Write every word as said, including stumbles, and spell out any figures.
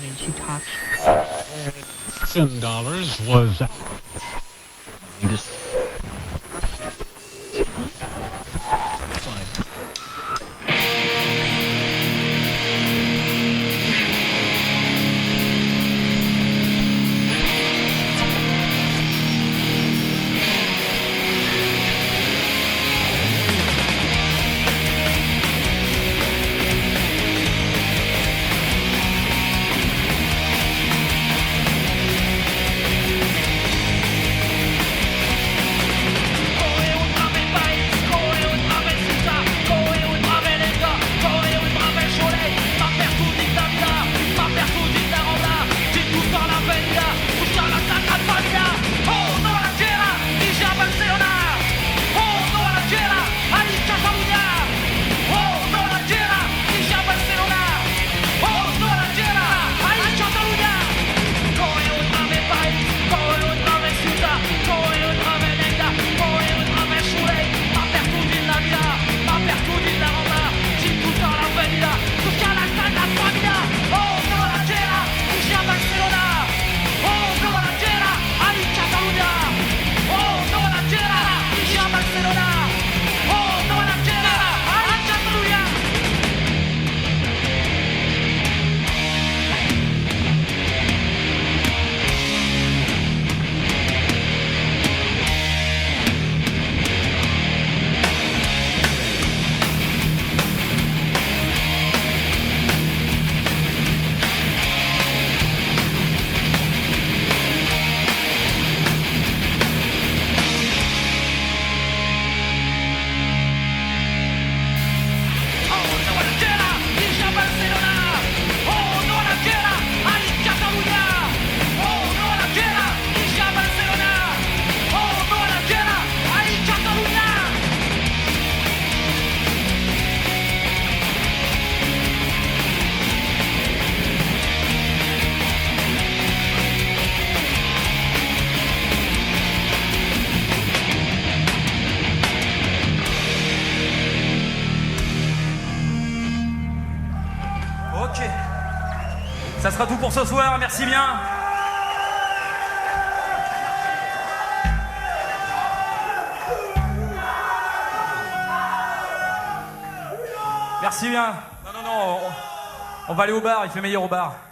and she talks. Ten dollars was. Ok. Ça sera tout pour ce soir, merci bien. Merci bien. Non, non, non, on, on va aller au bar, il fait meilleur au bar.